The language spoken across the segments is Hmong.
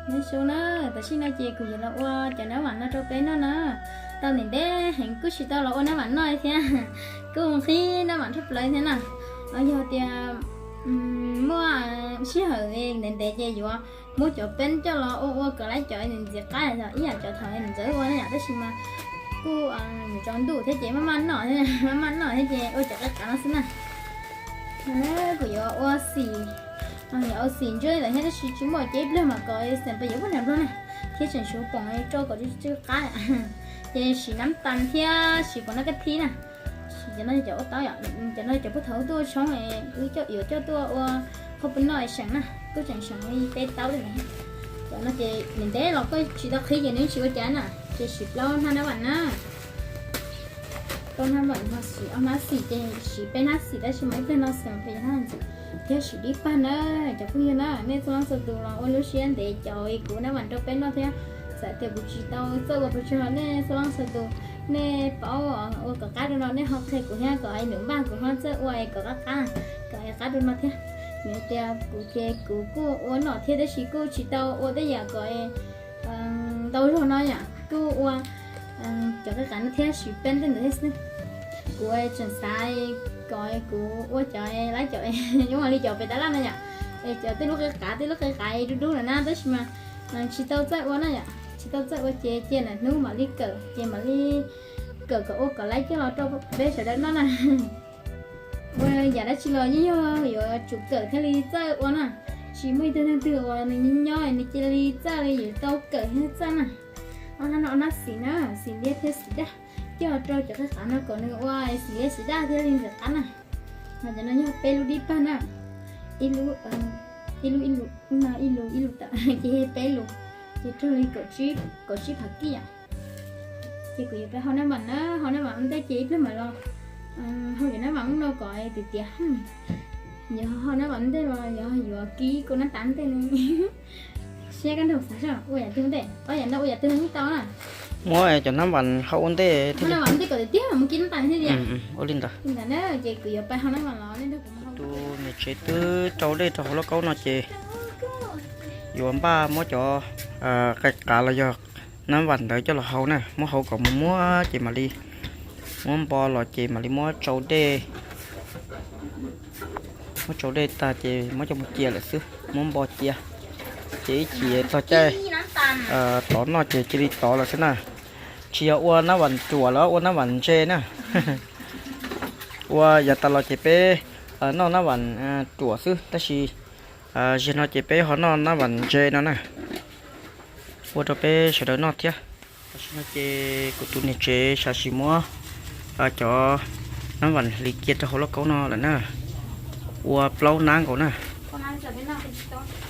Nyob zoo na, tam sim no ces kuv yuav los ua cov nab vam no rau peb noj na. Tau ntev ntev heev kuj tsis tau los ua nab vam noj thiab, kuj nqhis nab vam rhaj plaws thiab na. Yog tias muaj sij hawm ntev ntev ces yuav muab cov peeb coj los ua ua kom lawv cov ntxim qab, ib yam cov thaum ntxawm ua na yom, tab sis mas kuj tsaus ntuj thiab ces maj maj noj, maj maj noj thiab ces ua cov qab qab no xwb na. Kuv yuav ua xim, yuav ua xim ntsuab ntawm thiab tab sis tsis muaj ces ib pliag mam kom xim pes yuav puag nram nplog na, thiab tseem suav poom rau kom tsw qab. Ces siv nab tas thiab siv poom nab kab thib na. Cov no cov ua tau yom, cov no cov puag thaum tuaj tshoob, wb yuav coj tuaj ua qhov peb noj seem na, kuj tseem seem li peb taub li na. Cov no ces ntev ntev los koj tsis tau qhib ces nws tsis ua cas na, ces siv plaub hnab nab vam na. Plaub hnab nab vam no siv ob hnab xim ces siv peb hnab xim tab sis mas ib pliag no xim pes hnab ntxiv. Thiab siv dib pag na, cov phooj ywg na, nej txhua leej txhua tus los ua lub siab ntev caum kuv nab vam rau peb noj thiab. Txawm tias kuv tsis tau txawj ua pes tsawg los nej txhua leej txhua tus, nej paub ua kom qab rau no nej ho qhia kuv thiab kom nws npaj kuv ho txawj ua kom qab qab, kom qab rau no thiab. Nws tias kuv ces kuv kuj ua noj thiab tab sis kuj tsis tau ua tej yam kom ntau zog no yom, kuj ua cov qab qab no thiab siv peeb tej ntawd thiab xwb. Kuv tseem xav kom kuv ua cov lab cov zoo li cov pem tab laj no yom, es cov tej lub qab qab tej lub qab qab dub dub no na tab sis mas tsis tau txawj ua na yom, tsis tau txawj ua ces cia hnub mam li kawm ces mam li kawm kom ua kom lab coj los rau peb sawv daws noj na. Ua yam dab tsi los yeej yog yuav tsum kawm thiaj li txawj ua na, tsis muaj ib tug neeg twg uas nws nyob nyob nws cia li txawj li, yuav tau kawm thiaj txawj na. Ob hnab no ob hnab xim na, xim liab thiab xim daj, coj rau cov qab qab no kom nws ua xim liab xim daj thiaj li ntxim qab na. Cov no yog peb lub dib pag na, ib lub, ib lub ib lub, ib lub ib lub tawm ces peb lub, ces raug li kaum tsib phav kij yom. Ces kuv yuav pab hau nab vam na, hau nab vam ua ntej ces ib pliag mam los hau cov nab vam no kom tiav tiav. Yog hau nab vam ntej los yog yuav kib kuv nab tas ntej ne. Siab kab nraug xav ua yam twg ntej, ob yam no ua yam twg yeej tau na. Muab cov nab vam hau ua ntej thiab. Nab vam ntej kom tiav tiav mus kib nab tas thiab tiag. Ua li ntawd. Li ntawd na ces kuv yuav pab hau nab vam los nej nrog kuv mus hau. Tus niam tsev twb rau dej rau hauv lauj kaub no ces yuav npaj muab cov qab qab los yog nab vam ntawd coj los hau na, muab hau kom mus muab ces mam li muab npo los ces mam li muab tsau dej. Muab tsau dej tag ces muab coj mus cia lawm xwb, muab npo cia. Ces ib chim txog caij tov noj ces cia li tov lawm xwb na. Tsis yog ua nab vam ruam los ua nab vam ntse na. Ua yav tas los ces peb noj nab vam ruam xwb tab sis zaum no ces peb ho noj nab vam ntse no na. Ua rau peb sawv daws noj thiab. Tam sim no ces kuv tus niam tsev sam sim muab cov nab vam hliv cia rau hauv lauj kaub no lawm na. Ua plaub nab nkaus na.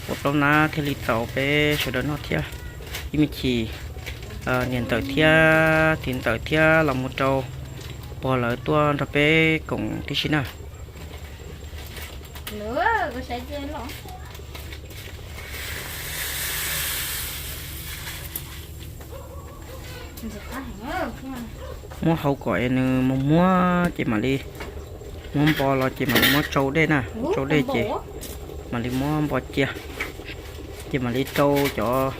Ua plaub nab thiaj li tau peb sawv daws noj thiab. Ib me chim niam ntawm thiab txiv ntawm thiab los mus rau pog lawv tuaj nrog peb koom tib si na. Muab hau kom nws muag muag ces mam li muab npo los ces mam li muab tsau dej na, tsau dej ces mam li muab npo cia, ces mam li rau cov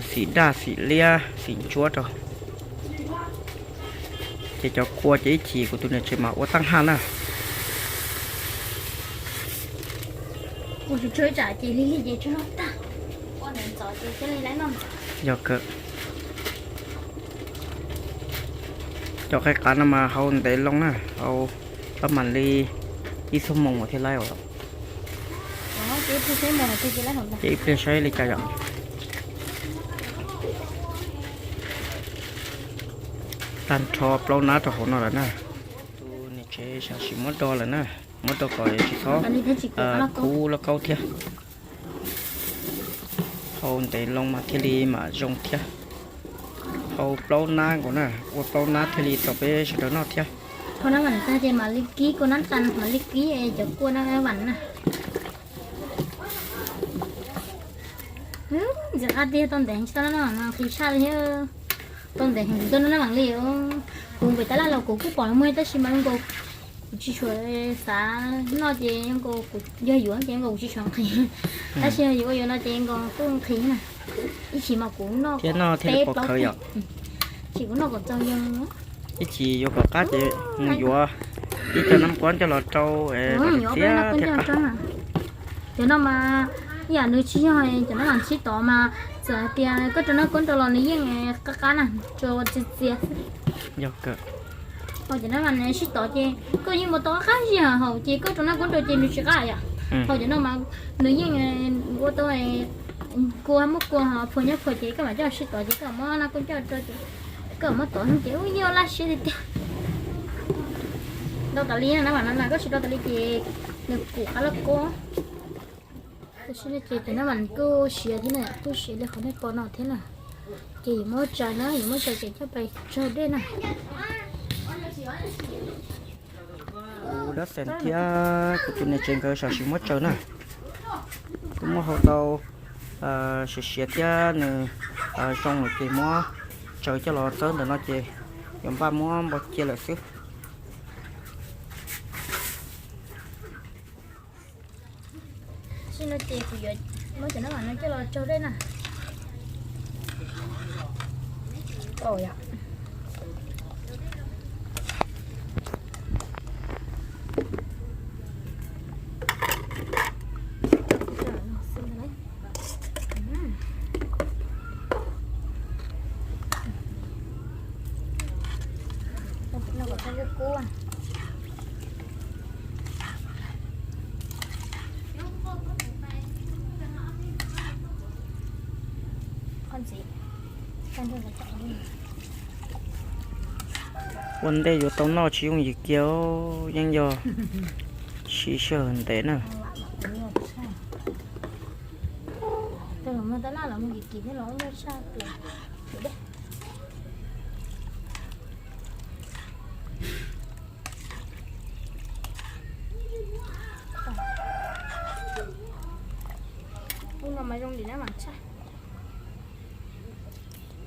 xim daj xim liab xim ntsuab rau. Ces cov kua ces ib chim kuv tus niam tsev mas ua tag haj na. Yog kawg. Cov qab qab no mas hau ntev loo na, hau pab mam li ib xuab moos thiaj laib os. Ces ib pliag saib li cas yom. Tag nrho plaub nab rau hauv no lawm na. Tus niam tsev sam sim muab do lawm na, muab do kom tsis txhob kub lauj kaub thiab. Hau ntev loo mas thiaj li mam zoo thiab. Hau plaub nab nkaus na, ua plaub nab thiaj li tau peb sawv daws noj thiab. Hau nab vam tag ces mam li kib kua nab tas, mam li kib cov kua nab vam na. Ntxim qab tiag, tau ntev heev tsis tau noj nab vam no, qhib sab li thiab. Tau ntev heev tsis tau noj nab vam li. Kuv npem tab laj los kuv kuj pom muaj tab sis mas zoo nkaus Kuv tsis tshua xav noj ces yog yuav ces nkaus kuv tsis tshua nqhis, tab sis yog yuav ua yuav no ces nkaus kuj nqhis na. Ib chim mas kuv noj thiab noj thiaj li peb pom plaub khawv teg, yom. Chim kuv noj kom txog yog ib chim yuav kom qab ces mus yuav ib co nab kuab coj los rau es kom yuav txias noj kuab thiab noj qab. Cov no mas ib yam nws tsis yog cov nab mas sib tov mas txawm hais tias koj rau nab kuab rau los nws yeej qab qab na, tsuas ua txias txias xwb. Yog kawg. Ho cov nab mas sib tov ces koj yeej mus tau qab qab zis haum ces koj rau nab kuab rau ces nws tsis qab yom. Ho cov no mas nws yeej ua tau kua muaj kua ho phua nyob phua ces koj mam coj sib tov ces koj muab nab kuab coj rau ces koj muab tov ces ua yog laj siab tiag tiag. Rau tas li na, nab mas no na koj tsis rau tas li ces nws kuj qab loj kub. Tam sim no ces tus nab mas kuj siav thiab na, kuj siav li qhov nej pom no thiab na. Ces yuav muab tsaws na, yuav muab tsaws ces coj pais tsaug dej na. Kuv dab xeem thiab kuv tus niam tsev nkawd sam sim muab tsaws na. Kuv muab hau tau siav siav thiab nws zoo lawm ces muab tsaws coj los txawb ntawm no ces yuav npaj muab npau cia lawm xwb. Tam sim no ces kuv yuav muab cov nab mas no coj los tsaug dej na. Ua ntej yuav tau noj tsis yooj yim kiag, yeej yog siv sij hawm ntev na.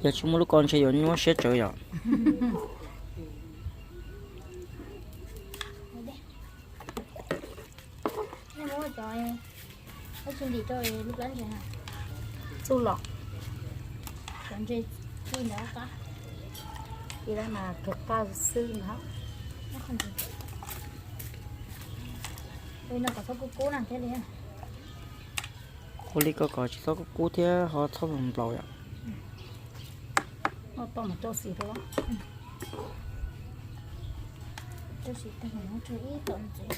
Yog tsis muaj lub ko ntshe yuav nyuaj siab tsawv yom. Txuj lom. Cov ntses txij ntawd qab. Ib lab mas kawg qab xwb ntag. No kom txhob kub kub na thiaj li. Ua li ko kom tsis txhob kub kub thiab ho txhob nplaum yom. Tau mas rau xim rau. Rau xim tag mas rau ib tom ntxiv.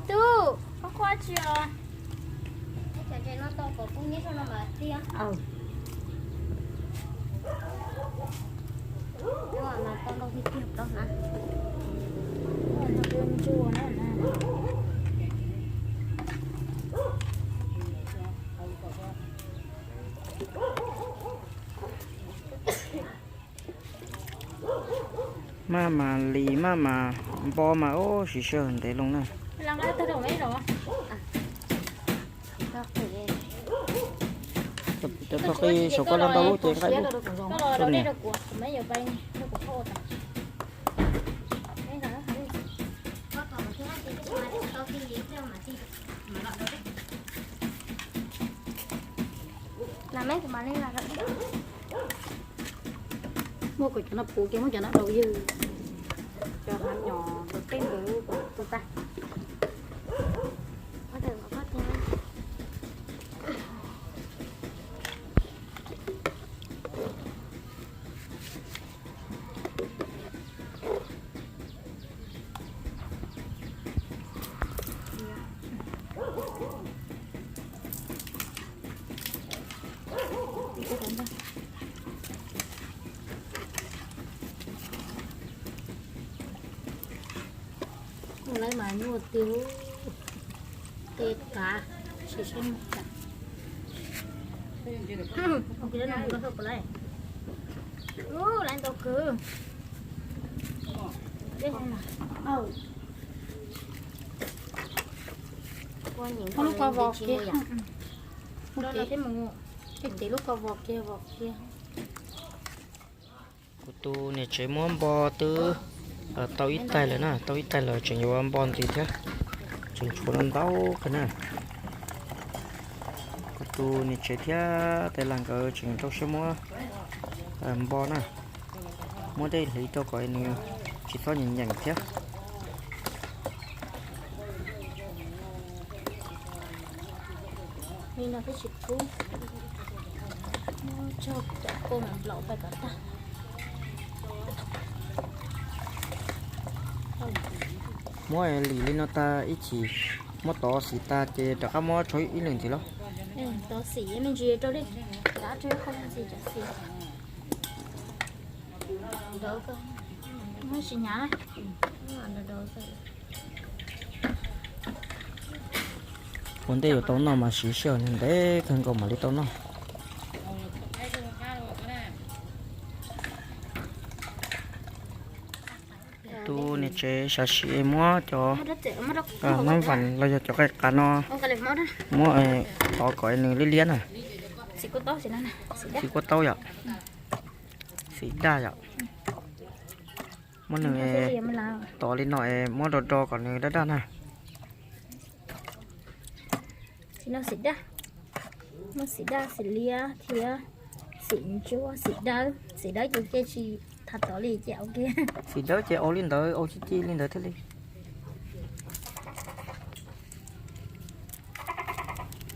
Tus, koj quaj tsi os? Cov ntses no tau kom kub nyeb no mas tiag. Mas tau ntau tiag tiag tau na. Maj mas lis maj mas npo mas ub siv sij hawm ntev loo na. Cov tog qi saum koj laj ntau lub ces nqaij lub. Niam. Muab kom cov no puv kiag muab cov no daus ywg. Cov hnav nyom tus teb ntawd tus tag. Lawv mas nyuaj tiag, tej qav tsis sab tas. Muab lub ko vos kiag. Mus kev thiab mus, ces lub ko vos kiag, vos kiag. Kuv tus niam tsev muab npo twb tau ib taig lawm na, tau ib taig lawm tseem yuav npo ntxiv thiab, tseem tshuav ntau kawg na. Kuv tus niam tsev thiab tais las nkawd tseem rau siab muab npo na, muab dej hliv rau kom nws tsis txhob nyeem nyeem thiab. Li no twb tsis kub, muab tsog cov kua mas nplaum pais kom tag. Muab lim li no tag ib chim, muab tov xim tas ces rov qab muab tsau ib lwm ntxiv los? Tov xim me ntsis rau li, rov tsau ib qho me ntsis cov xim. Muab tsis hnyav na. Ua ntej yuav tau noj mas siv sij hawm ntev kawg nkaus mam li tau noj. Tus niam tsev xav sim muab cov mab vam los yog cov qe qas no muab tov kom nws liab liab na. Xim kuab taub yom, xim daj yom. Muab nws tov li no es muab do do kom nws daj daj na. Xim no xim daj, muab xim daj xim liab thiab xim ntsuab xim dawb, xim dawb ces cia tsis thav tod li ces ua kiag. Xim dawb ces ua li ntawd, ua ci ci li ntawd thiaj li.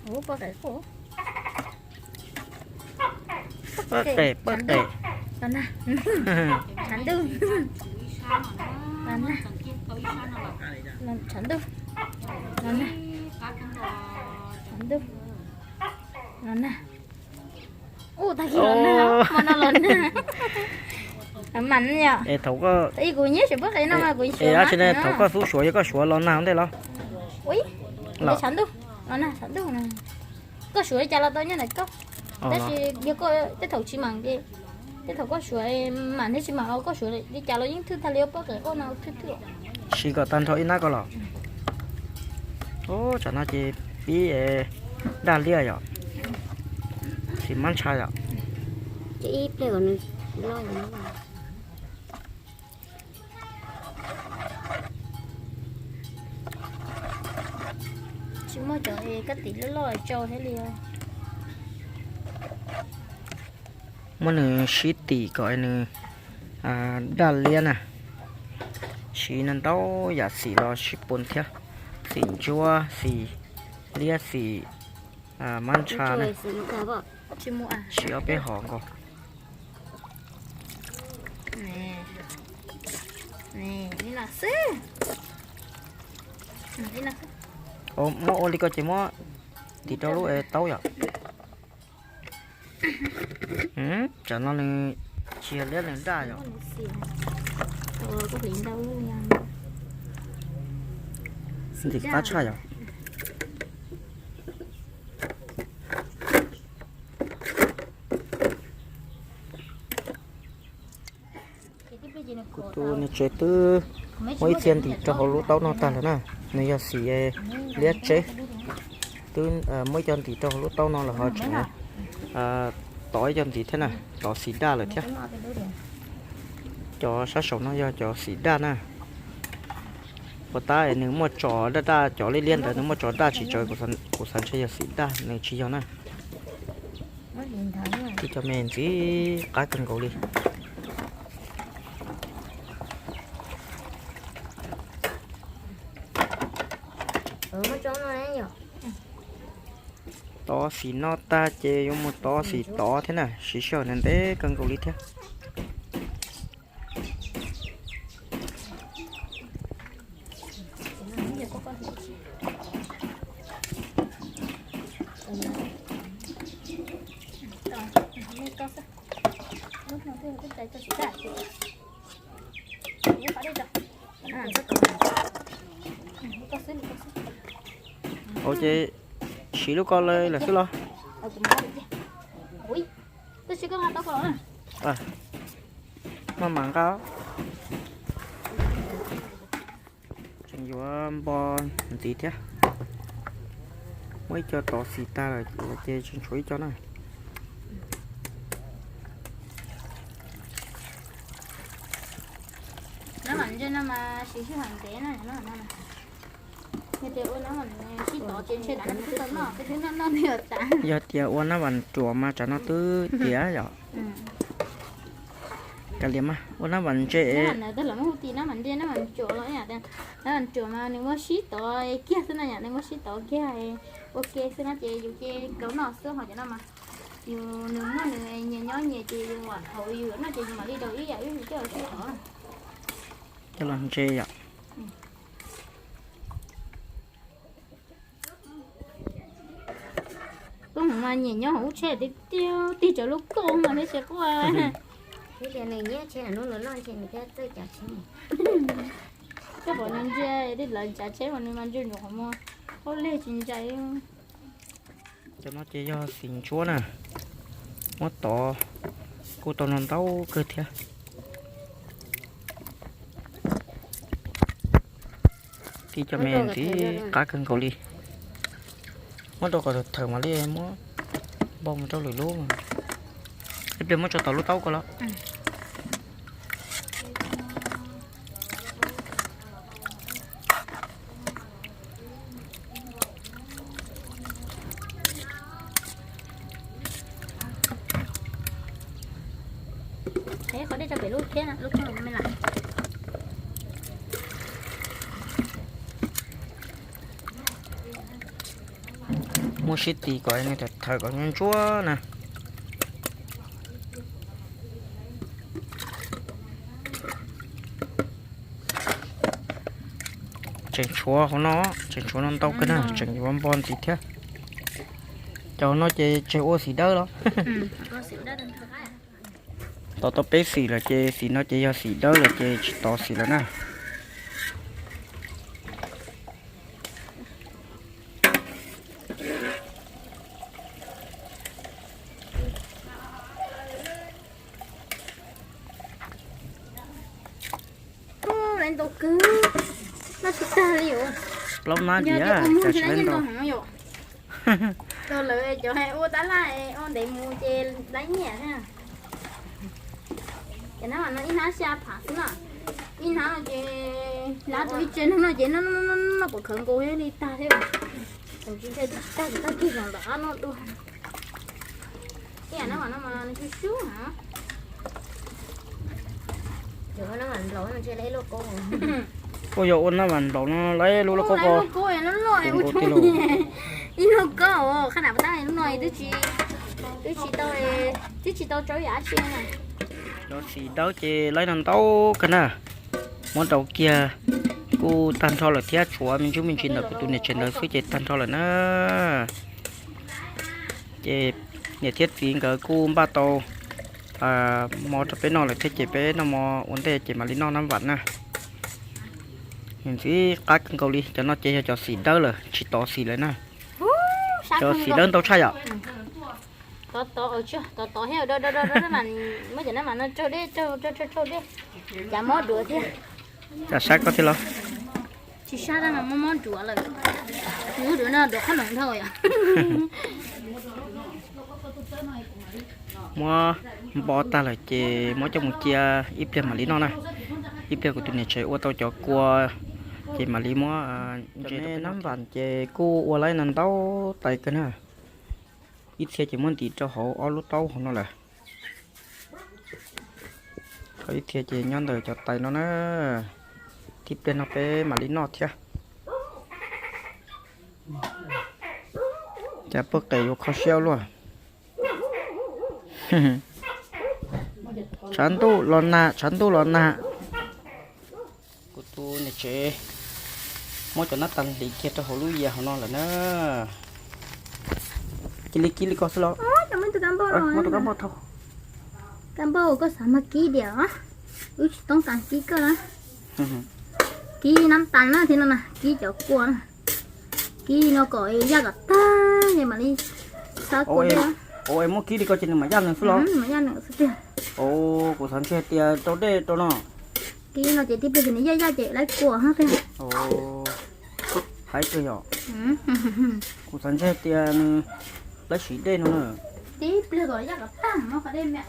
Ua poj qe quaj. Poj qe, poj qe. Los na. Tshav ntuj. Los na. Tshav ntuj. Los na. Tshav ntuj. Los na. Ub, tag kis los nag, hmo no los nag. Mas yom. Thaum koj, kuv nyiam suav pob qe no mas kuv suav, thaum koj xub suav yog koj suav los nag ntej los? Ua, tshav ntuj, los nag tshav ntuj. Koj suav li cas los tau nyob ntawm koj. Tab sis yog koj tej thaum tsis mam ces, tej thaum koj suav mam thiab tsis mam los koj suav li cas los yeej thwj tag li, pob qe quaj no thwj thwj. Siv kom tag nrho ib nab ko los. Ub, tsam no ces pib daj liaj yom, xim mab ntsha yom. Tsis muaj cov kab tim loj loj tsau thiab li. Muab nws sib tim kom nws daj liab na. Siv ntau yam xim los sib pun thiab, xim ntsuab, xim liab, xim mab ntsha na. Siv ob peb hom nkaus. Muab ua li ko ces muab tim rau lub taub yom. Tsam no nws tsis yog liab, nws daj yom. Ntxim qab tshaj yom. Kuv tus niam tsev twb muab ib txhia ntim rau hauv lub taub no tag lawm na. Nws yog xim liab tseb. Twb muab ib co ntim rau hauv lub taub no lawm ho tseem tov ib co ntim thiab na, tov xim daj lawm thiab. Cov sab saum no yog cov xim daj na. Puas tab nws muaj tsos daj daj, cov liab liab ntawd nws muaj tsos daj tsis tsawg, kuv xav ntshe yog xim daj, nws tsis yog na. Ib co me ntxim qab kawg nkaus li. Tov xim no tag ces yuav mus tov xim tod thiab na, siv sij hawm ntev kawg nkaus li thiab. Ua ces siv lub ko lawm xwb los? Maj mam nqa. Tseem yuav npo ntxiv thiab. Muab ib co tov xim tag lawm ces tseem tshuav ib co na. Nab vam ntse no mas siv sij hawm ntev na. Yog tias ua nab vam sib tov ces ntshe tsam no twb tau noj, twb noj noj twb yuav tas. Yog tias ua nab vam ruam mas tsam no twb tiav yom. Kav liam mas ua nab vam ntse. Nab vam ntse, nab vam ruam los, nab vam ruam mas nws muab sib tov kiag xwb no yom, nws muab sib tov kiag ua ke xwb no ces yus ces kaus noj xwb ho cov no mas. Yus nws muaj nws nyias nyob nyias ces yus mam haus yus noj ces yus mam li rau ib yam ib yam coj los sib tov. Coj los ntse yom. Koj mus mas nyiam nyob hauv lub tsheb tiag tiag, tig rau lub kauj mas neb tsis quaj. Ib tias nws nyiam tsheb hnub nws loj ntshe nws thiaj txawj cav tsheb. Koj pom nws ntsia, lawv cav tsheb mas nws mas ntsia ntsoov qhov muag, ua leg tsis ntsais. Cov no ces yog xim ntsuab na, muab tov kuj tau no ntau kawg thiab. Tib cov me ntxiv qab kawg nkaus li. Muab rau kom thawm mam li muab npau mus rau lwm lub. Ib pliag muab tso tom lub taub ko los. Qhov dej tso pem lub thiab, lub koj me lam. Muab sib tis kom nws thawm kom ntsuab na. Tseem tshuav hauv no, tseem tshuav no ntau kawg na, tseem yuav npo ntxiv thiab. Cov no ces tseg ua xim dawb los. Tov tau peb xim lawm ces xim no ces yog xim dawb lawm ces tsis tov xim lawm na. Lawv ntau kawg, noj tsis tag li os. Plaub nab diam, cas tsis lawv ntau. Rau lawv cov ua tab laj ua ntev mus ces lawv nyiam thiab. Ces nab mas no ib hnab xya phav xwb na. Ib hnab no ces lawv tau ib tsev neeg no ces noj pom khawv nkaus li tag thiab. Tsis ntshai tag tag kis los ntawm qab no dua. Ib yam nab mas no mas nws sub sub na. Kuj yog ua nab vam nplaum no lawv lub lauj kaub ko. Ib lauj kaub qhab nam tab lub no twb tsis tau, twb tsis tau tsau yam dab tsi na. Cov xim dawb ces lawv no ntau kawg na. Muab rau kiag kuj tag nrho lawm thiab, tshuav me ntsuj me ntsis ntawm kuv tus niam tsev ntawd xwb ces tag nrho lawm na. Ces niam thiab txiv nkawd kuj npaj tau mov rau peb noj lawm thiab ces peb noj mov ua ntej ces mam li noj nab vam na. Nws ntxim qab kawg nkaus li, cov no ces yog cov xim dawb lawm tsis tov xim lawm na. Cov xim dawb ntau tshaj yom. Tov tov thiab, muab cov nab vam no raug dej, raug raug raug dej, cas mob duav thiab. Cas sab koj thiab los? Tsis sab tab mas mob mob duav lawm. Nws ua duav no duav qhob noom dhau yom. Muab npo tag lawm ces muab coj mus cia ib pliag mam li noj na. Ib pliag kuv tus niam tsev ua tau cov kua ces mam li muab ntse. Nab vam ces kuj ua lawm no ntau tais kawg na. Ib txhia ces muab ntim rau hauv ob lub taub hauv no lawm. Ho ib txhia ces nyob ntawm cov tais no na. Tib pliag no peb mam li noj thiab. Cas poj qes yuav kho siab luaj. Tshav ntuj los nag, tshav ntuj los nag. Kuv tus niam tsev muab cov nab tais hliv kiag rau hauv lub yias hauv no lawm na. Cia li kib li ko xwb los. Muab tus kab npauj thau. Kab npauj koj xav mas kib diam, wb tsis toob kas kib koj na. Kib nab tais na thiab no na, kib cov kua na. Kib no kom yaj kom tag es mam li xab kua. Ua es muab kib li ko ces nws mam yaj nws xwb los? Mam yaj nws xwb tiag. Ov, kuv xav ntshe tias rau dej rau no. Kib no ces tib pliag ces nws yaj yaj ces lawv kua hab tiag. Hais kawg yom. Kuv xav ntshe tias nws lawv siv dej no na. Tib pliag kom yaj kom tag no qhov dej me.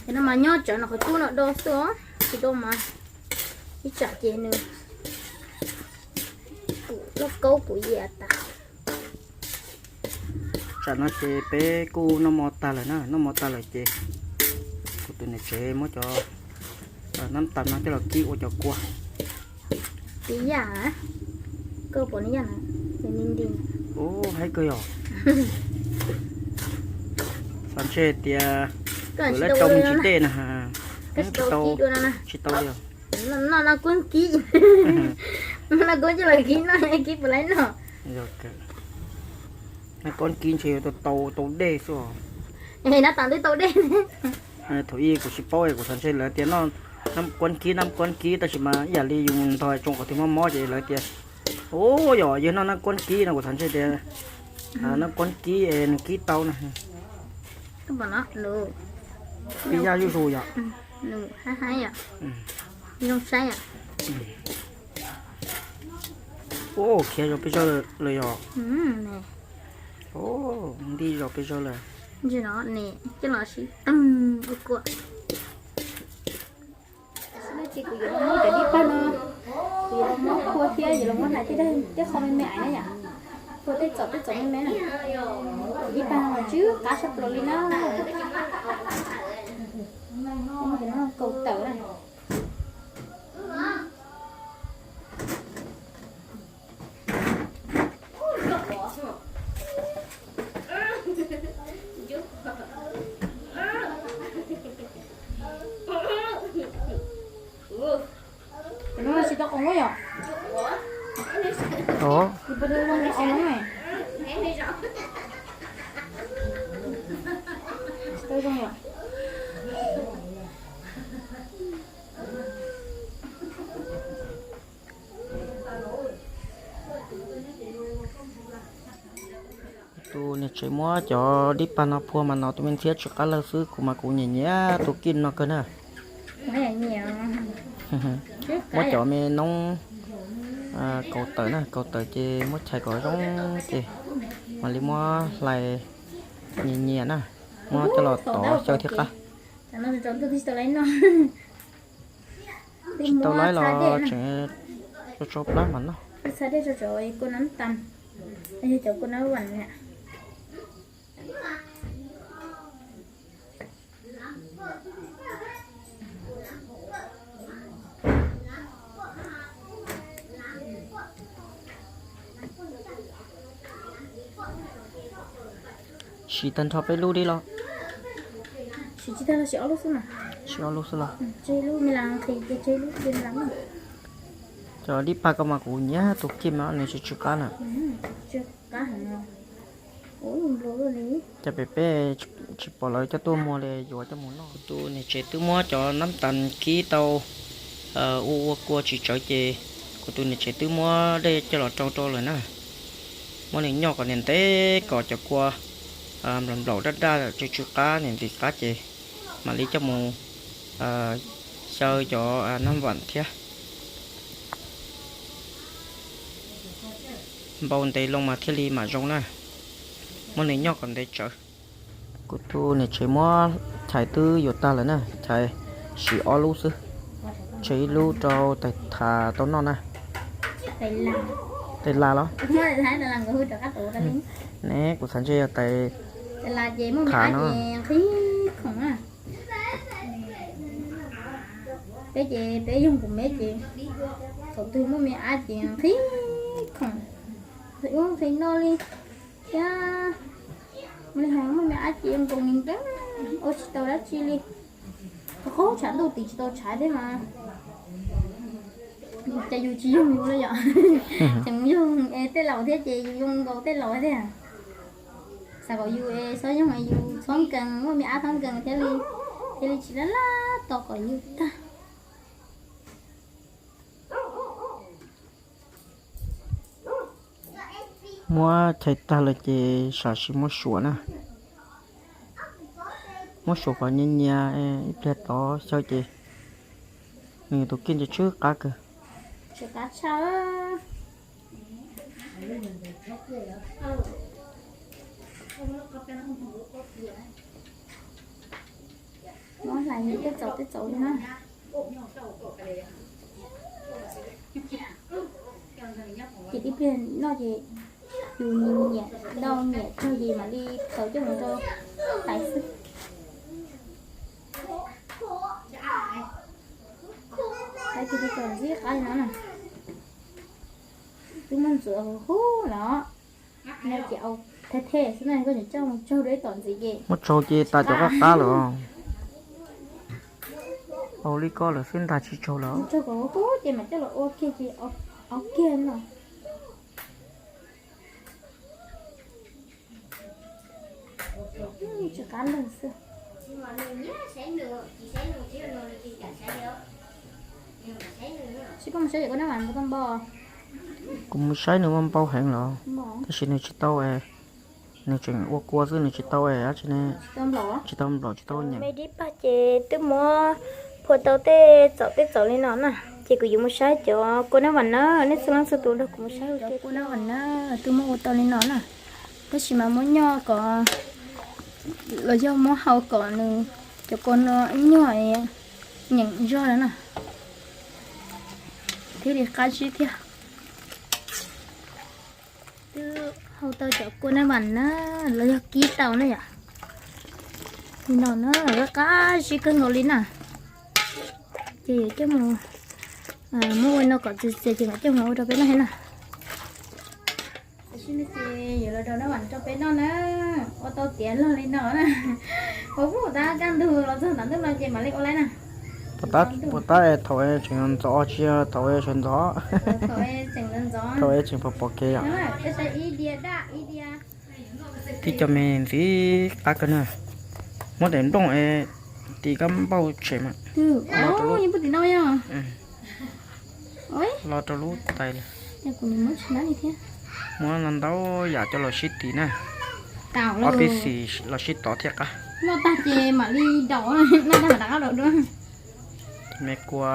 Ces no mas nyob tsawv no qhov cub no do xwb os, tsis do mas ib tsam ces nws pum loj kaub pum yias tas. Tsam no ces peb kuj noj mov tag lawm na, noj mov tag lawm ces kuv tus niam tsev muab cov nab tas no coj los kib ua cov kua. Tib yam, koj pom nws yaj na, nws ni nti. Ub, haib kawg yom. Xav ntshe tias lawv rau me ntsis dej na. Tsis tau li os. Noj nab kuab kib, noj kuab coj los kib noj, kib puas laib noj. Nab kuab kib ntshe yuav tau tau dej xwb os. Nab tas twb tau dej. Thaum ub kuv tsis paub, kuv xav ntshe lawv tias noj nab kuab kib, nab kuab kib, tab sis mas ib yam li yus mus ntog tsoo qhov twg mob mob ces lawv tias, ub, yog yawg noj nab kuab kib no kuv xav ntshe tias nab kuab kib es nws kib tau na. Pib yaj zuj zus yom. Khiav zom peb zaug lawm yom. Nti zom peb zaug lawm. Ces kuv yuav los muab cov dib pag no, kuv yuav los muab phua thiab yuav los muab hlais tej qho me me na yom. Phua tej txaum tej txaum me me na. Cov dib pag no mas tsw qab sab plaws li na. Kaus tawm na. Cov no tsis tau qoos yom? Ov, tsis tau zoo yom? Tus niam tsev muab cov dib pag no phua mas no tus me ntxhiab tsw qab lawg xwb, kuv mas kuv nyiam nyiam tus kij no kawg na. Muab cov me noob kaus tawm na, kaus tawm ces muab chais kom zoo ces mam li muab hlais nyias nyias na, muab coj los tov xyaw thiab qab. Tsis tau laib los tseem tso tso plab mas noj. Siv tag nrho peb lub dib los? Siv ob lub xwb los? Cov dib pag ko mas kuv nyiam tus kij mas nws tsw tsw qab na. Cas pem peb tsis pom lawv coj tuaj muag li, yuav coj mus noj. Kuv tus niam tsev twb muab cov nab tas kib tau ua ua kua tsis tsawv ces kuv tus niam tsev twb muab dej coj los rau rau lawm na. Muab nws nyoj kom ntev ntev kom cov kua nplaum nplaum daj daj tsw tsw qab nws ntim qab ces mam li coj mus xyaw cov nab vam thiab. Npau ntev loo mas thiaj li mam zoo na. Muab nws nyoj kom ntev tsawv. Kuv tus niam tsev muab chais twb yuav tag lawm na, chais siv ob lub xwb, tseg ib lub rau tais thav tau noj na. Tais las los? Ne, kuv xav ntshe yog tais thav no. Peb ces peb yoog kuv me ces thaum twg muaj me ab ces nqhis khoom, nqhis ub nqhis no li thiab. Muaj li hais muaj me ab ces nkoos nkees, ua tsis tau dab tsi li. Qhov qhov tshav ntuj tim tsis tau tshav thiab mas. Ces yus tsis yoog yus li yom. Tseem yoog es tej laus thiab ces yus yoo nkaus tej laus thiab. Xav kom yus es txhob yoog es yus txhob nkees, muaj me ab txhob nkees thiaj li, thiaj li tsis laj laj tos kom yus tag. Muab chais tag lawm ces sam sim muab suav na. Muab suav kom nyias nyias ib pliag tod xyaw ces nws tus kij ntse tsw qab kawg. Tsw qab tshaj. Muab hlais tej txaus tej txaus li na. Ces ib pliag noj ces yus nyiam nyiam noj nyiam kawg ces mam li tau coj mus rau tais xwb. Tais ces kom ntsib qab li no na. Twb muab ntxuav huv huv los no ces au the the xwb na, koj tseem coj mus tsaug rau ib tom ntxiv ces muab tsaug ces tas cov qab qab lawm. Au li koj lawm xwb ntag tsis tsaug lawm. Tsaug kom huv huv ces mam coj los ua kiag ces au kiag no. Tsis qab leeg xwb. Tsis koj mus saib kua nab vas npau tau npau. Kuv mus saib nws muaj npau heev los, tab sis nws tsis tau, nws tseem ua kua xwb nws tsis tau dab tsi ne, tsis tau nplaum tsis tau nyeem. Me dib pag ces twb muab phua tau tej txaus tej txaus li no na, ces kuv yuav mus saib cov kua nab vas na, nej txhua leej txhua tus nrog kuv mus saib cov kua nab vas na, twb muab ua tau li no na. Tab sis mas muab nyoj kom, los yog muab hau kom nws cov kua no nyoj nyeem zog na, thiaj li qab zib thiab. Twb hau tau cov kua nab vas na, los yog kib tau na yom. Li no na, qab zib kawg nkaus li na. Ces yuav coj mus muab ua no kom txias txias ces mam coj mus ua rau peb noj thiab na. Tam sim no ces yuav los rau nab vas rau peb noj na. Ua tau tiav log li no na. Ua puag ta kaj ntug los txog tom ntej no ces mam li ua lawm na. Puag ta thaum tseem ntxov tsis yog thaum sawv ntxov, thaum tseem pom pom kev yom. Tib co me ntxiv qab kawg na. Muab daim nplooj es tis kab npauj tshem mas. Los rau lub tais li. Muab ntau ntau yam coj los sib tis na. Ob peb xis los sib tov thiaj qab. Me kua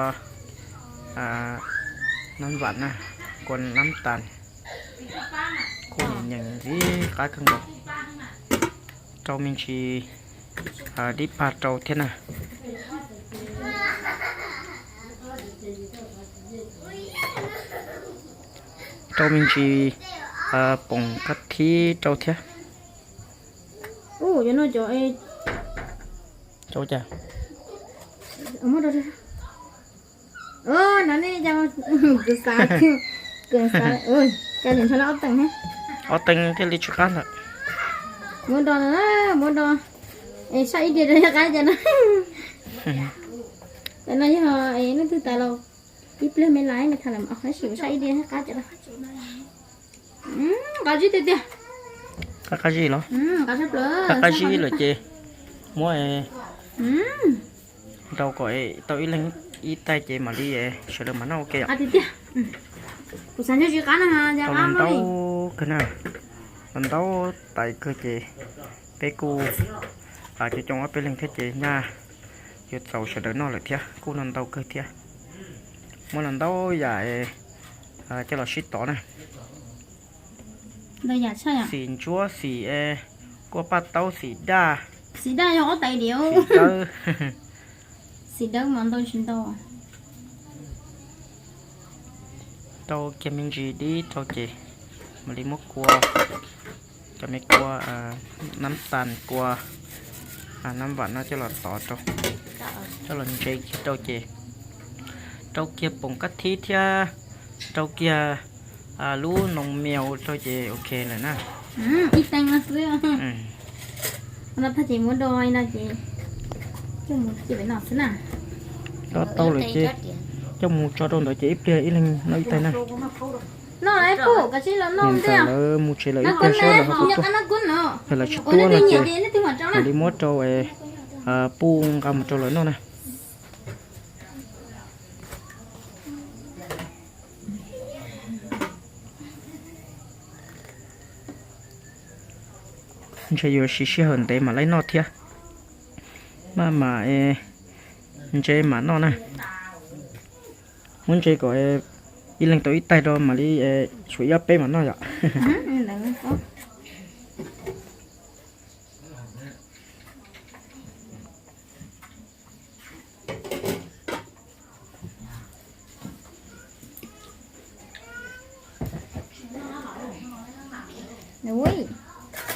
nab vam na, kua nab tas, kuj nyeem ntxiv qab kawg nkaus. Rau me ntsis dib pag rau thiab na. Rau me ntsis poom kab thib rau thiab. Rau cas? No ne, kuv xav, kuv xav, ob teev, ob teev thiaj li tsw qab ntawm. Muab do, muab do, es saib ib diav rau thiaj qab cas no. Tam no yog leej twg tas los ib pliag me lais me tham lawm, tab sis saib ib diav thiaj qab cas no. Qab zib tiag tiag. Qab qab zib los? Qab qab zib lawm ces muab rau kom tau ib leeg ib tais ces mam li sawv daws mam noj ua ke. Tau ntau kawg na, ntau tais kawg ces peb kuj coob coob ob peb leeg thiab ces nyaj yuav txaus sawv daws noj lawm thiab, kuj no ntau kawg thiab. Muab los ntau yam coj los sib tov na. Xim ntsuab, xim kuaj paj taub, xim daj. Xim daj yog ob tais diav. Xim dawb. Xim dawb mas ntau tsis ntau. Rau kiag me ntsis dib rau ces mam li muab kua, cov me kua nab tas, kua nab vam no coj los tov rau, coj los ntse kiag rau ces rau kiag poom kab thib thiab rau kiag lub noo mias rau ces ok lawm na. Ib teev no xwb. No tag ces muab do no ces coj mus cia pem no xwb na. Tau lawm ces coj mus tso rau ntawd ces ib pliag ib leeg noj ib tais na. Noj ib pum, koj sim los noj ntej. Lawv mus tsev lawm ib pliag saib lawv ho puas tuaj. Yog lawv tsis tuaj no ces mam li muab rau puj nqa mus rau lawv noj na. Ntshe yuav siv sij hawm ntev mam li noj thiab. Maj mam ntse mam noj na. Muab ntse kom ib leeg tau ib taig rau mam li tshuav ib ob peb mam noj yom.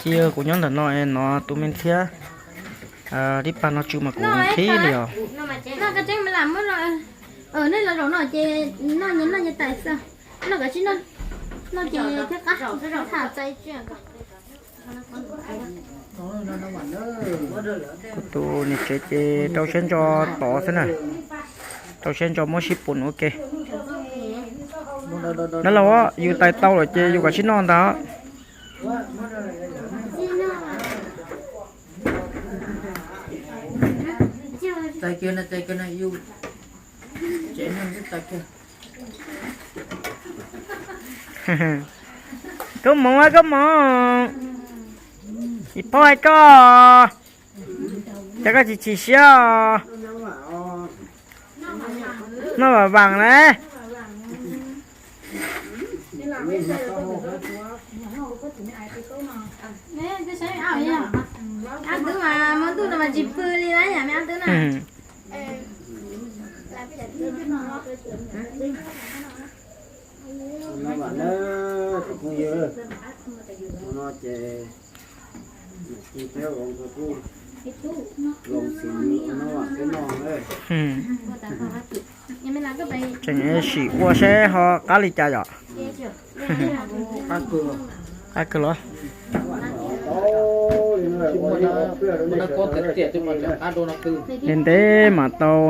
Cia kuv nyob ntawm no es no tus me thiab tib pag no tsw mas kuv qhib li os. Nej los zaum no ces noj noj tais xwb, noj kawm tsis noj, noj ces thiab qab tham txais. Kuv tus niam tsev ces rau siab ntso tod xwb na, rau siab ntso muab sib pus ua ke. Nab laug, yus tais tau lawm ces yus kav tsij noj ntag. Koob moov, koob moov. Ib phob hais koj, cas koj chim chim siab os. Noj vam vam na. Ab twb mas hmo ntuj no mas tsis pw li na, yam me ab twb na. Noj vam na, tus phooj ywg, hmo no ces niam tij thiab vauv nkawd kuj los xwb, noj vam thiab noj na. Tseem sim ua seb ho qab li cas yom. Qab kawg los. Ntev ntev mam tau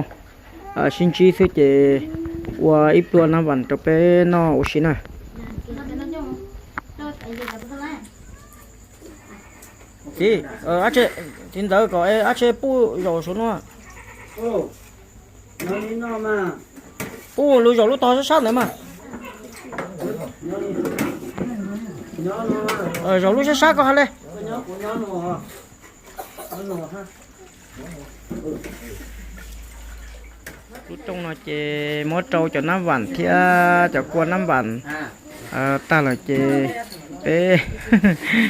sib ntsib xwb ces ua ib pluag nab vam rau peb noj ua si na. Txiv, txiv ntxawm kom ab tsi pub zaum saum no. Pub lub zaum lub tog sab sab ntawd mas. Zaum lub sab sab koj hais li. Lub rooj no ces muab rau cov nab vam thiab cov kua nab vam tag lawm ces peb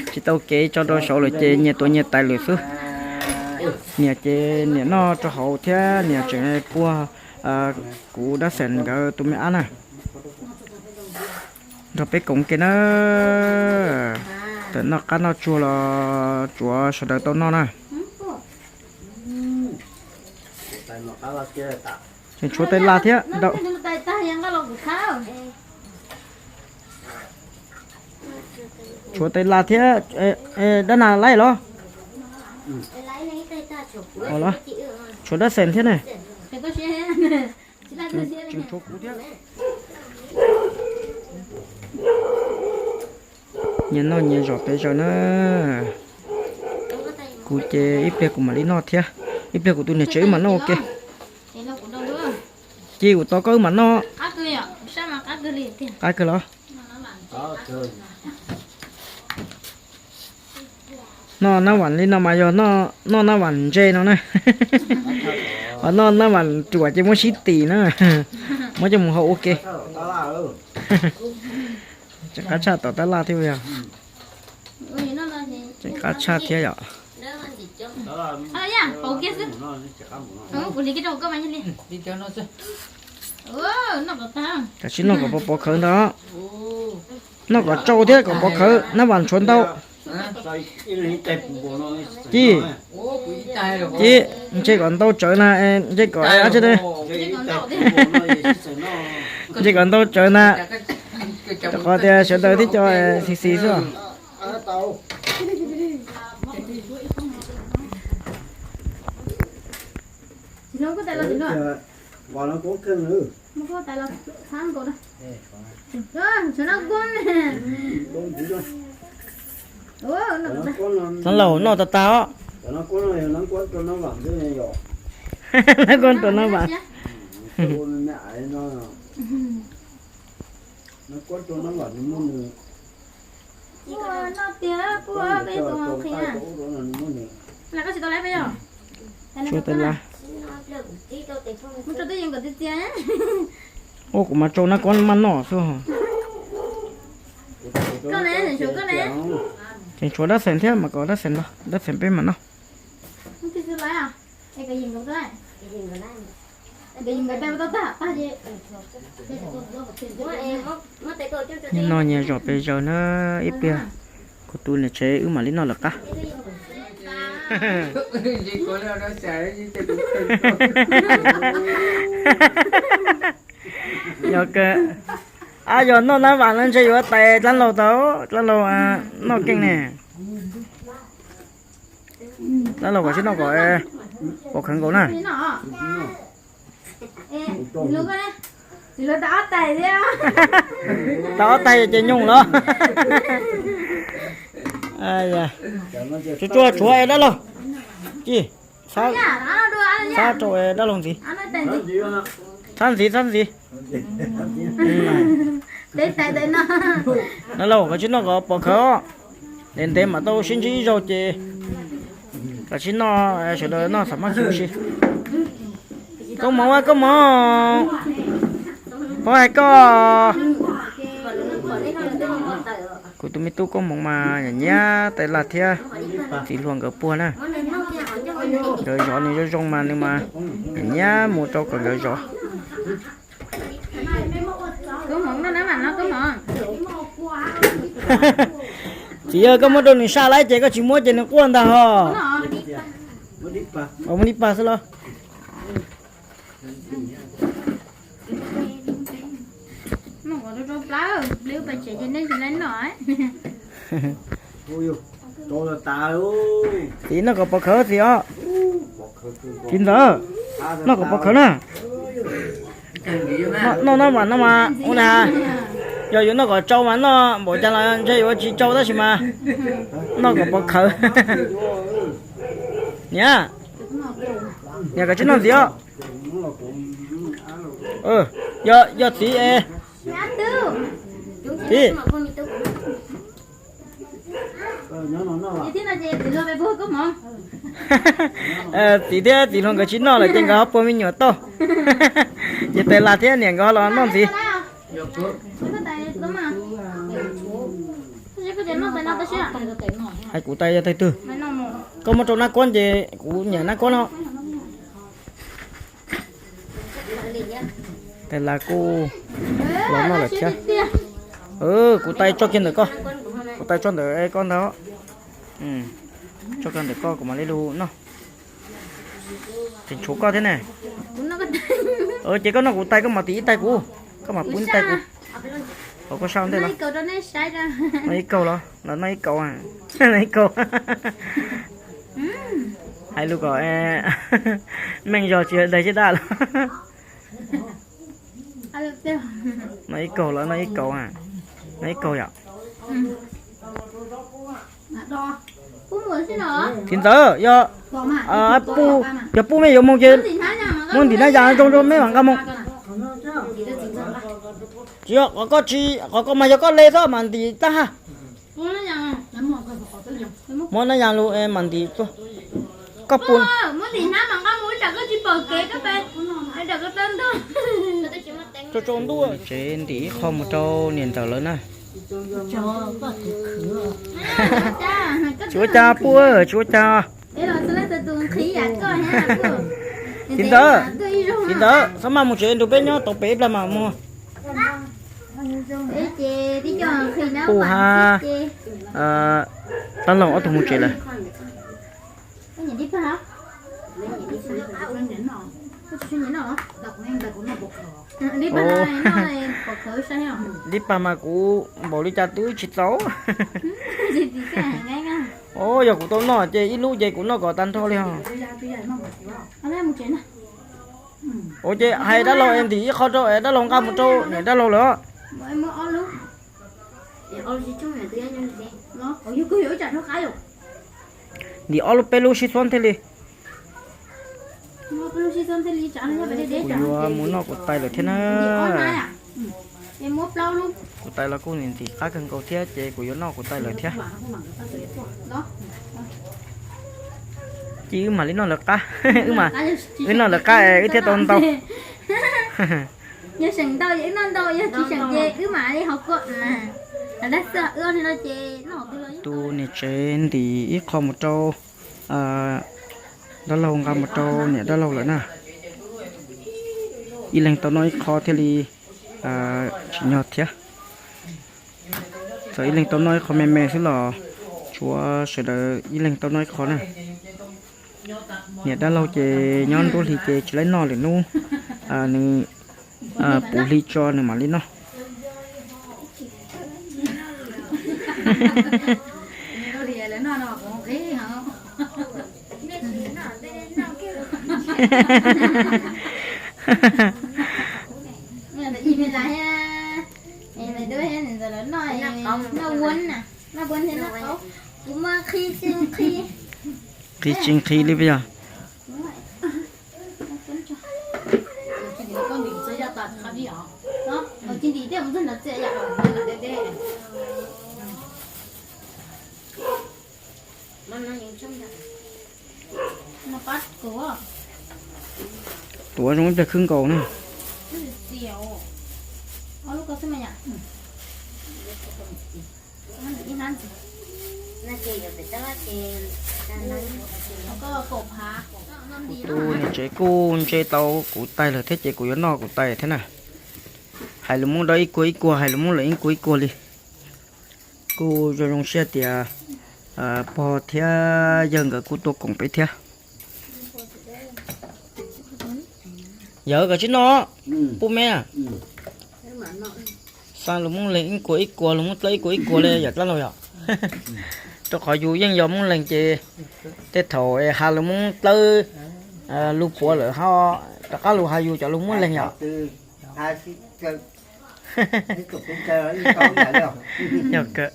tsis tau kev tso rau saud lawm ces nyias tuav nyias tais lawm xwb. Niam ces niam noj rau hauv thiab niam tseem puag kuv dab xeem nkawd tus me ab na. Nrog peb koom ke na. Tawm noj qab noj tsuag los tsuav sawv daws tau noj na. Tseem tshuav tais laj thiab. Tshuav tais laj thiab. Dab nas laib los? Tshuav dab xeem thiab ne. Tseem tshuav kuv thiab. Nyias noj nyias zom pes zaws na. Kuv ces ib pliag kuv mam li noj thiab, ib pliag kuv tus niam tsev wb mam noj ua ke. Cia kuv tos koj wb mam noj. Qab kawg los. Noj nab vam li no mas yog noj nab vam ntse no na. Ho noj nab vam ruam ces muab sib tim na. Muab coj mus hau ua ke. Tseem qab tshaj tom tab laj thiab yog. Tseem qab tshaj thiab yom. Tam sim noj kom pov pov khawv ntag. Noj kom tsau thiab kom pov khawv, nab vam tshuav ntau. Ci, ci, ntshe kom ntau tsawv na, ntshe kom ab tsi ne. Ntshe kom ntau tsawv na. Rau qhov tias sawv daws tib co xis xis xwb. Nab laug noj tag tag os. Nab kuab rau nab vam. Nab kuab rau nab vam nws muaj nws. Noj tiag, kuab peb tus qhia. Koj tsis tau laiv peb yog? Ua kuv mas tsau nab kob maj noj xwb. Tseem tshuav dab xeem thiab mas kom dab xeem los, dab xeem peb mam noj. Nyias noj nyias zom pes zaws na, ib pliag kuv tus niam tsev wb mam li noj lawm qab. Yog kawg, ab yog noj nab vam no ntshe yuav tais dab laug tau, dab laug noj keej ne. Dab laug kom sib noj kom pom khawv nkaus na. Tau ob tais ces nyoos los. Tsuag tsuag tshuav es dab laug. Ci, txhab rau es dab laug ntxiv. Txhab ntxiv, txhab ntxiv. Dab laug koj tsis noj kom pom khawv, ntev ntev mam tau sib ntsib ib zaug ces koj tsis noj, sawv daws noj xam mab xu si. Koob hmoov, koob hmoov. Pov hais koj, kuv tus me tub koob hmoov mas nyiam nyiam tais laj thiab txiv hluas nkawd puag na. Nkawd zov nws zoo zoo mas nws mas nyiam nyiam mus rau kom nkawd zov. Txiv, yog koj muab rau nws saj laib ces koj tsis muab ces nws quaj ntag ho. Muab dib pag xwb los. Txiv, noj kom pov khawv txiv os. Txiv ntxawm, noj kom pov khawv na. Noj nab vam no mas ua li, yog yuav noj kom tsau mas noj npaum cas los ntshe yuav tsis tsau tab sis mas noj kom pov khawv. Niam, niam koj tsis noj ntxiv os. Yog txiv es, txiv, txiv thiab txiv hluas nkawd tsis noj lawm ces nkawd ho puag me nyuam tauj. Ces tais laj thiab niam nkawd ho los noj ntxiv. Hais kuv tais yog tais twg? Koj muab rau nab kob ces kuv nyiam nab kob no. Tais laj kuj los noj lawm thiab. Kuv tais tso kiag ntawm koj. Kuv tais tso ntawm koj ntag. Tso kiag ntawm koj kuv mam li lug noj. Tseem tshuav koj thiab ne. Ces koj noj kuv tais koj mam tim ib tais kuv. Koj mam pub ib tais kuv. Koj sab ntej los. Noj ib kaug los, noj ib kaug, noj ib kaug. Hais lus kom meej zog tsis daig sib daj los. Noj ib kaug los, noj ib kaug, noj ib kaug yom. Txiv ntxawm, yog puj, yog puj mej yuav moog ces muab ntim nab yas zoo rau mej mam nqa moog. Tsis yog, qhov koj tsis, qhov koj mas yog koj le xwb mas ntim tag hab. Muab nab yas lug mam ntim tuaj. Koj puj. Tsev ntim ib qho mus rau niam ntxawm lawv na. Tsis ua cas puj, tsis ua cas. Txiv ntxawm, txiv ntxawm, txhob maj mus tsev nrug peb nyob tau pem ib plag mam mus. Puj hab dab laug ob tug mus tsev lawm. Dib pag mas kuv npaum li cas twb tsis txaus. Os, yog kuv tau noj ces ib lub ces kuv noj kom tag nrho li os. Ua ces hais dab laug es ntim ib qho rau es dab laug nqa mus rau niam dab laug lawm. Ntim ob lub peb lub sib xuab thiaj li. Kuv yuav mus noj kuv tais lawm thiab na. Kuv tais los kuj ntim qab kawg nkaus thiab ces kuv yuav noj kuv tais lawm thiab. Ci wb mam li noj lawv qab, wb mam, wb noj lawv qab wb thiaj tau ntau. Yog seem ntau ces wb noj ntau, yog tsis seem ces wb mam li hauv ko. Tus niam tsev ntim ib qho mus rau dab laug, nqa mus rau niam dab laug lawm na. Ib leeg tau noj ib qho thiaj li tsim nyog thiab. Txawm ib leeg tau noj ib qho me me xwb los tshuav sawv daws ib leeg tau noj ib qho na. Niam dab laug ces nyob nruab hli ces tsis laib noj, lwm hnub nws puv hli tso nws mam li noj. Nqhis tsis nqhis li puas yog? Tuav zoo ib pliag khwb nkaus na. Kuv tus niam tsev kuj ntse tau kuv tais lawm thiab ces kuv yuav noj kuv tais thiab na. Hais lus Hmoob dawb ib kuag ib kuag, hais lus Hmoob Lees ib kuag ib kuag li. Kuj zoo zoo siab tias pog thiab yawg nkawd kuj tuaj koom peb thiab. Yawg koj tsis noj, pub me. Xa lus Hmoob Lees ib kuag ib kuag, lus Hmoob Dawb ib kuag ib kuag li yawm dab laug yom. Rau qhov yus yeej yog Hmoob Lees ces tej thaum has lus Hmoob Dawb lus puav lawm ho rov qab lus has yus cov lus Hmoob Lees yom. Yog kawg.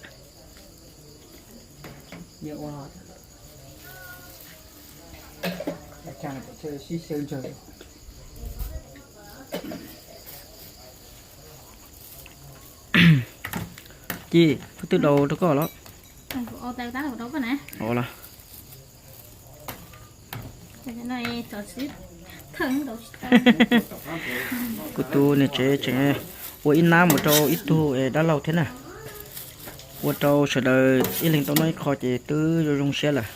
Ci, phab twg daus rau koj los? Los. Kuv tus niam tsev tseem ua ib nab mus rau ib tug dab laug thiab na. Ua rau sawv daws ib leeg tau noj ib qho ces twb zoo zoo siab lawm.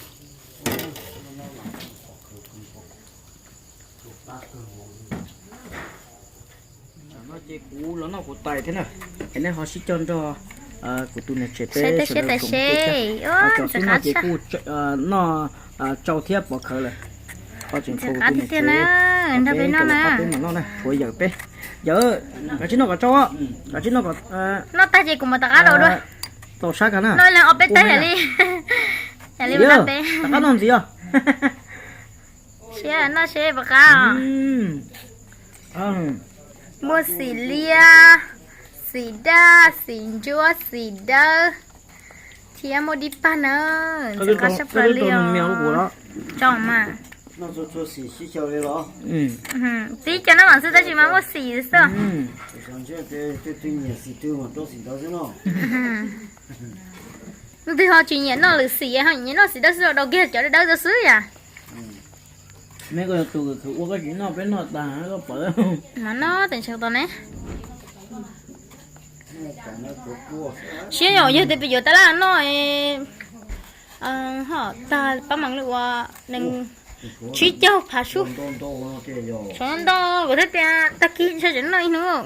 Tam no ces kuv los noj kuv tais thiab na, es nej ho sib cog nrog kuv tus niam tsev peb sawv daws koom tes thiab. Cov xub no ces kuj noj tsau thiab pov khawv lawm. Ho tseem tshuav kuv tus niam tsev, peb los qab peb mam noj na, tshuav yawm peb. Yawm, kav tsij noj kom tsau, kav tsij noj kom, noj tag ces kuv mam rov qab los dua. Tau sab kag na. Noj ib leeg ob peb teg yam li, yam li rov qab noj ntxiv os. Siab noj seb puas qab os. Muaj xim liab, xim daj, xim ntsuab, xim dawb, thiab muaj dib pag na. Ntxim qab sab plaws li os. Tso mas. Tib co nab mam xwb tab sis mas muaj xim xwb. Leej twg ho tsis nyiam noj lwm xim, ho nyiam noj xim dawb xwb los daus kiag cov dawb dawb xwb yam. Ua koj tsis noj peb noj tas koj pom. Mas noj teem tsheej tos ne. Siab yom, yog tias peb yuav tab laj noj ho tag pab meem li uas nees tsib caug phav sub. Tshuav ntau kuv thiaj tias tag kis ntshe tseem noj ib hnub.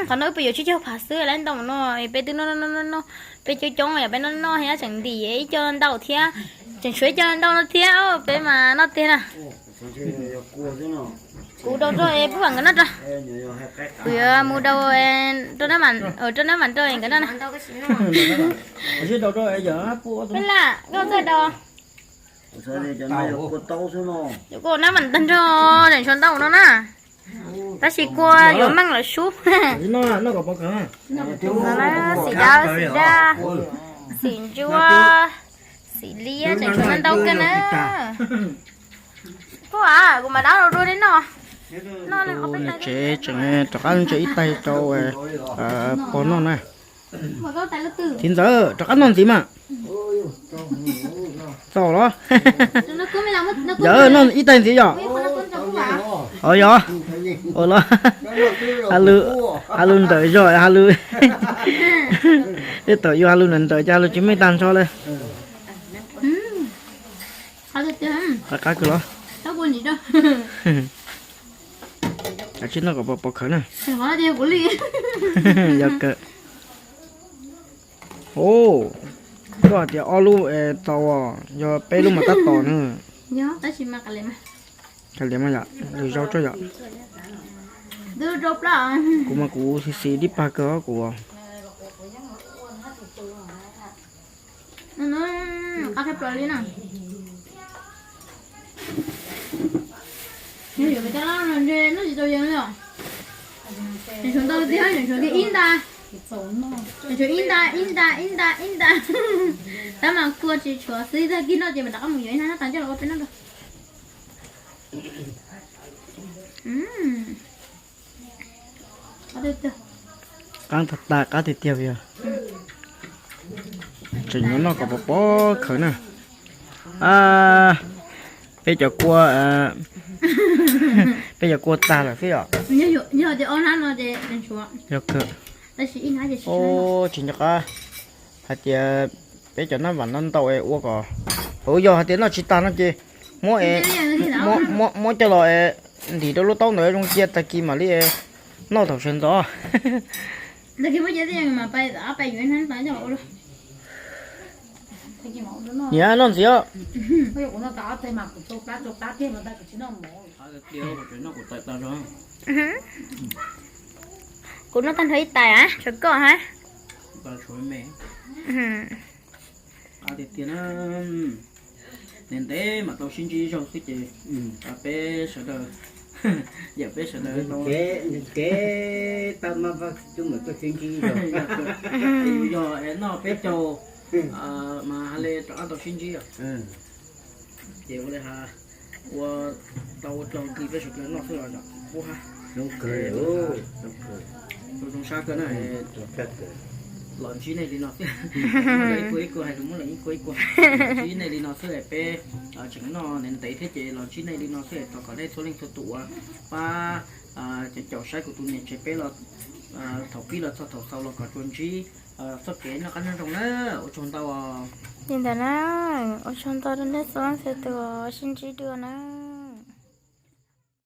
Qhov no wb peb yuav tsib caug phav xwb lawm ntau no, peb twb noj noj noj, peb coob coob yom, peb noj noj thiab tseem ntim ib co ntau thiab, tseem tshuav ib co ntau no thiab peb mas noj tiag na. Kuv daus rau es pub vam nkawd noj rau. Kuv yuav mus daus rau nab mam rau nkawd noj na. Peb lam koj txawj daus. Kuv nab mam tag nrho tseem tshuav ntau no na. Tab sis kua yuav meej lawm sub. Xim dawb, xim daj, xim ntsuab, xim liab tseem tshuav ntau kawg na. Kuv, kuv mam dab los rau nej noj. Niam tsev tseem rov qab ntse ib tais rau pog noj na. Txiv ntxawm, rov qab noj ntxiv mas. Txaus los. Yog noj ib tais ntxiv yom. Os yog. Ua los, ha lug ntawm zog ha lug. Tej thaum yus ha lug ntawm ntawm ces ha lug tsis meej tag nrho li. Qab qab kawg los. Kav tsij noj kom pov khawv na. Yog kawg. Koj hais tias ob lub tau, yog peb lub mas tab tom na. Kav liam mas yom, lwm zaus tso yom. Kuv mas kuv xis xis dib pag kawg os kuv. Qab tshaj plaws li na. Nws yuav cov laj no ntshe noj tsis tau yees li os. Nws tshuav ntau tiag, nws tshuav kiag ib nta. Nws tshuav ib nta, ib nta, ib nta, ib nta. Tab mas kua tsis tshuav xwb, tag kis noj ces mam rov qab mus yuav ib hnab tas coj los ua peb noj rau. Qab tag tag, qab tiag tiag li os. Tseem yuav noj kom pov pov khawv na. Peb cov kua, peb cov kua tag lawm xwb yom. Yog tias ob hnab no ces tshuav. Yog kawg. Tsis nco qab hais tias peb cov nab vam no ntau es ua kom, yog hais tias noj tsis tag no ces muab, muab coj los ntim rau lub taub ntawd zoo cia tag kis mam li noj thaum sawv ntxov. Niam noj ntxiv os. Kuv noj tag nrho ib tais a, tshuav koj ha. Tiag tiag na, ntev ntev mam tau sib ntsib zaug xwb ces peb sawv daws, yam peb sawv daws tau, kev tau mas vaj tub mam tau sib ntsib zaug. Yus yog noj peb caug mas ha le rov qab tau sib ntsib os. Ces ua li ha, ua tau ua dlaug kis peb sawv daws noj xwb los yom, pub ha. Zoo kawg, zoo sab kawg na. Los ntsib nej li no xwb. Ib kua ib kua hais lus muab los ib kua ib kua. Ntsib nej li no xwb es peb tseem noj ntev ntev thiab ces los ntsib nej li no xwb es thov kom nej txhua leej txhua tus uas pab caum caum saib kuv tus niam tsev peb los thaum pib los txog thaum xaus los kom tsuas ntsib txoj kev noj qab nyob zoo na. Ua tsaug ntau. Li ntawd na, ua tsaug ntau rau nej txhua leej txhua tus sib ntsib dua na.